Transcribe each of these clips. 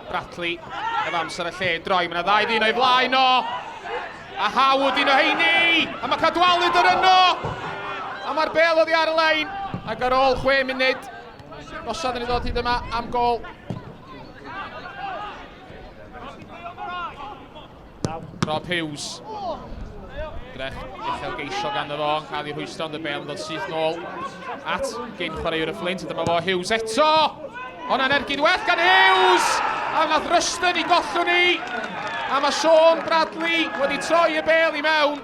Bradley efo amser y lle droi. Mae yna ddau ddyn o'i flaen o. A Howard un o heini! A mae Cadwaladr yno! A mae'r bel oddi ar y lein. Ac ar ôl chwe munud, gosod yn ei ddod hyd yma am gol. Rob Hughes. Drech uchelgeisiol ganddo fo, yn cael ei rhwystro ond y bel yn dod syth nôl at gyn chwaraewr y Fflint. Dyma fo Hughes eto! Hwna'n ergyd well gan Hughes! A nath Ruston i gollwn ni! A mae Sean Bradley wedi troi y bel i mewn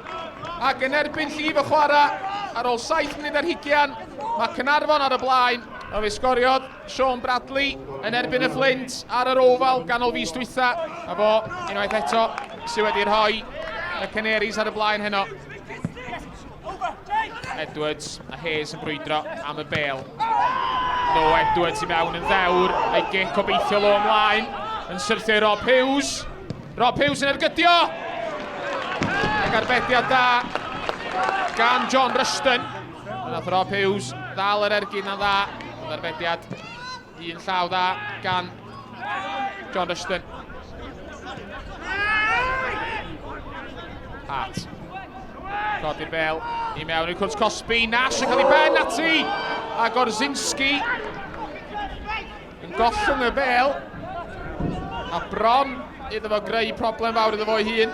ac yn erbyn llif y chwarae ar ôl 7 munud ar hugian mae Caernarfon ar y blaen a fe sgoriodd Sean Bradley yn erbyn y Fflint ar yr Oval ganol fis dwytha a fo unwaith eto sydd wedi rhoi y Canaries ar y blaen heno. Edwards a Hayes yn brwydro am y bel. No Edwards i mewn yn ddewr, a'i gic obeithiol o ymlaen yn syrthio i Rob Hughes. Rob Hughes yn ergydio! Ac arbediad da gan John Rushton. Nath Rob Hughes ddal yr ergyd na'n dda. Ond arbediad un llaw dda gan John Rushton. Hart. Codi'r bel i mewn i'r cwrt cosbi. Nash yn cael ei ben ati. A Gorzinski yn gollwng y bel. A bron iddo fo greu problem fawr iddo fo ei hun.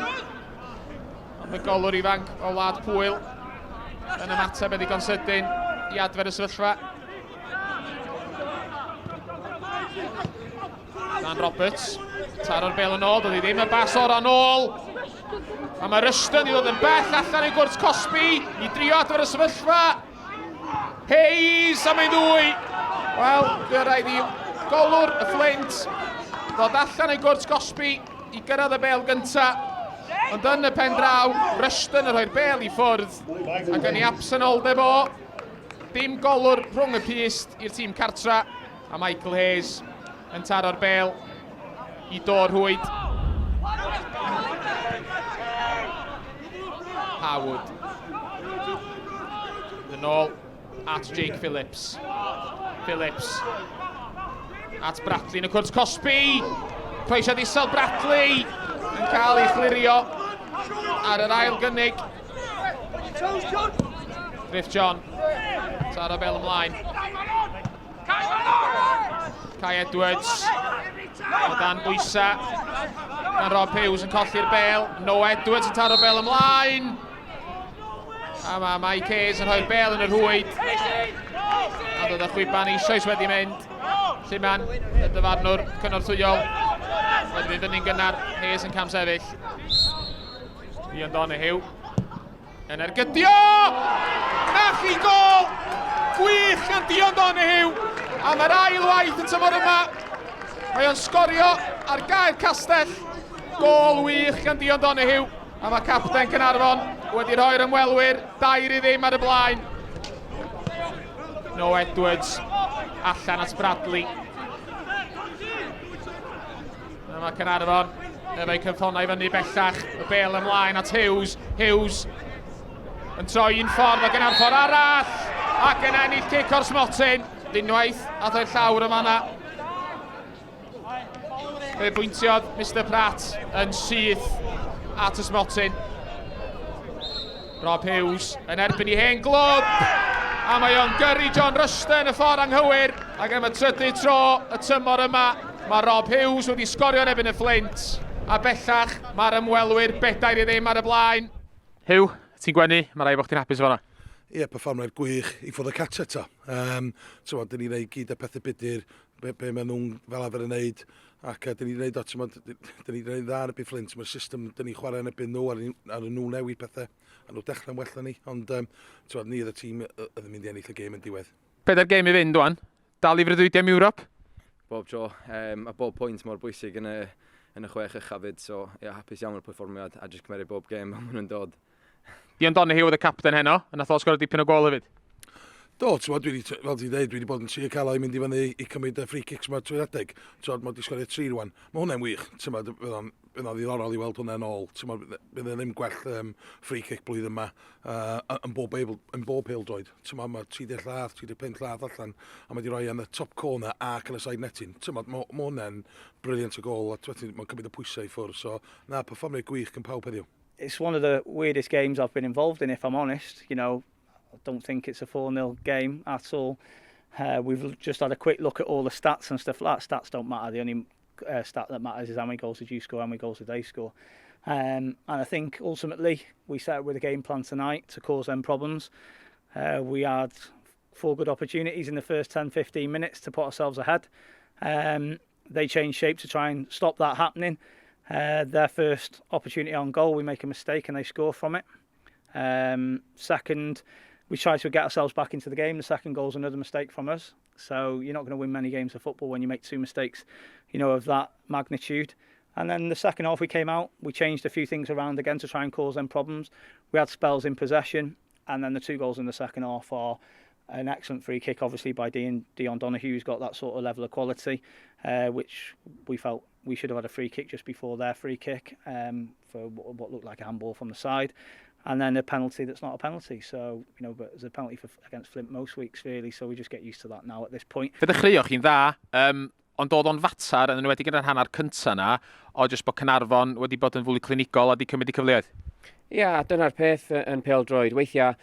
Ond y golwr ifanc o Wlad Pwyl yn ymateb yn ddigon sydyn i adfer y sefyllfa. Dan Roberts, taro'r bel yn ôl, doedd hi ddim y bas o'r ôl. A mae Rushton i ddod yn bell allan i gwrt Cosby i drio adfer y sefyllfa. Hayes am ei ddwy. Wel, dwi'n rhaid i golwr y Flint ddod allan i gwrt Cosby i gyrraedd y bel gynta. Ond yn y pen draw, Rushton yn rhoi'r bel i ffwrdd ac yn ei absenoldeb o. Dim golwr rhwng y pyst i'r tîm cartra a Michael Hayes yn taro'r bel i dor rhwyd. Howard. Yn ôl at Jake Phillips. Phillips at Bradley yn y cwrt cosbi. Croesiad isel Bradley yn cael ei chlirio ar yr ail gynnig. Griff John, taro bel ymlaen. Kai Edwards, o dan bwysa. Dan Rob Hughes yn colli'r bel. Noah Edwards yn taro bel ymlaen. A mae Mike Hayes yn rhoi'r bel yn y rhwyd. A dod â chwiban eisoes wedi mynd. Lluman, y dyfarnwr cynorthwyol, wedi mynd fyny'n gynnar. Hayes yn camsefyll. Ian Donoghue yn ergydio! Nach i gol! Gwych gan Dion Donoghue! Am yr ail waith y tymor yma, mae o'n sgorio ar gael castell. Gol wych gan Dion Donoghue. A mae capten Caernarfon wedi rhoi'r ymwelwyr 2-0 ar y blaen. No Edwards allan at Bradley. A mae Caernarfon efo'i cynffonau fyny bellach. Y bel ymlaen at Hughes. Hughes yn troi un ffordd ac yn ar ffordd arall. Ac yn ennill cic o'r smotyn. Unwaith ath o'r llawr yma yna. Fe bwyntiodd Mr Pratt yn syth at y smotyn. Rob Hughes yn erbyn i hen glwb. A mae o'n gyrru John Rushton y ffordd anghywir. Ac am y trydydd tro y tymor yma, mae Rob Hughes wedi sgorio yn erbyn y Fflint. A bellach, mae'r ymwelwyr 4-0 ar y blaen. Huw, ti'n gwenu, mae rhaid bod chdi'n hapus efo hwnna. Ie, perfformiad gwych i ffwrdd y cartre eto. Um, Tywod, dyn ni'n gwneud gyd y pethau budur, be, be maen nhw'n fel arfer yn neud, ac uh, dyn ni'n gwneud o, tywod, dyn ni'n gwneud dda yn y Flint, mae'r system dyn ni'n chwarae yn ebyn nhw, ar, ar nhw newid pethau, a nhw dechrau'n well na ni, ond um, tywod, ni oedd y tîm oedd yn mynd i ennill y gêm yn diwedd. Pedair gêm i fynd wan, dal i freuddwydio am Ewrop? Bob tro, um, a bob pwynt mor bwysig yn y, yn y chwech uchaf fyd, so ie, yeah, hapus iawn o'r perfformiad a jyst cymeru bob gêm fel maen nhw'n dod. Dion Donoghue oedd y capten heno, a nath o sgorio dipyn o gol hefyd. Do, ti'n bod, dwi wedi, fel ti'n dweud, dwi wedi bod yn trio cael o'i mynd i fyny i cymryd y free kicks yma trwy'r adeg. Ti'n bod, mae wedi sgorio tri rwan. Mae hwnna'n wych, ti'n bod, bydd o'n bydd o'n ddiddorol i weld hwnna'n ôl. Ti'n bod, bydd e ddim gwell um, free kick blwyddyn yma yn bob, able, yn bob pêl-droed. Ti'n bod, mae 30 llath, 35 llath allan, a mae wedi rhoi yn y top corner ac yn y side netting. Ti'n bod, mae ma hwnna'n brilliant o gol, a ti'n mae'n cymryd y pwysau i ffwrdd. So, na, perfformiad gwych gan pawb heddiw. It's one of the weirdest games I've been involved in, if I'm honest. I don't think it's a 4-0 game at all. We've just had a quick look at all the stats and stuff like that. Stats don't matter. The only stat that matters is how many goals did you score, how many goals did they score. And I think ultimately we set up with a game plan tonight to cause them problems. We had four good opportunities in the first 10-15 minutes to put ourselves ahead. They changed shape to try and stop that happening. Their first opportunity on goal, we make a mistake and they score from it. Second, we try to get ourselves back into the game. The second goal's another mistake from us. So you're not going to win many games of football when you make two mistakes of that magnitude. And then the second half we came out, we changed a few things around again to try and cause them problems. We had spells in possession, and then the two goals in the second half are an excellent free kick, obviously, by Dion Donohue, who's got that sort of level of quality, which we felt we should have had a free kick just before their free kick for what looked like a handball from the side. And then a penalty that's not a penalty. So, but there's a penalty against Flint most weeks, really, so we just get used to that now at this point. Fe ddechreuoch chi'n dda, ond oedd o'n fatar, yn enwedig yn yr hanner cynta na, o jyst bod Caernarfon wedi bod yn fwy clinigol a wedi cymryd i cyfleoedd. Ia, dyna'r peth yn pêl-droed. Weithiau,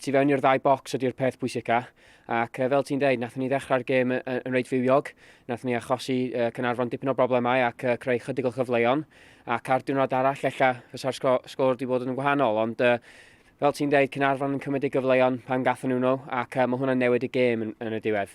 tu fewn i'r ddau bocs ydy'r peth pwysica. Ac fel ti'n deud, nathon ni ddechrau'r gêm yn reit fywiog. Nathon ni achosi Caernarfon dipyn o broblemau ac creu chydig o chyfleon. Ac ar diwrnod arall, ella fysa'r sgôr wedi bod yn gwahanol. Ond fel ti'n deud, Caernarfon yn cymryd ei gyfleon pan gathon nhw nhw, ac mae hwnna'n newid y gêm yn y diwedd.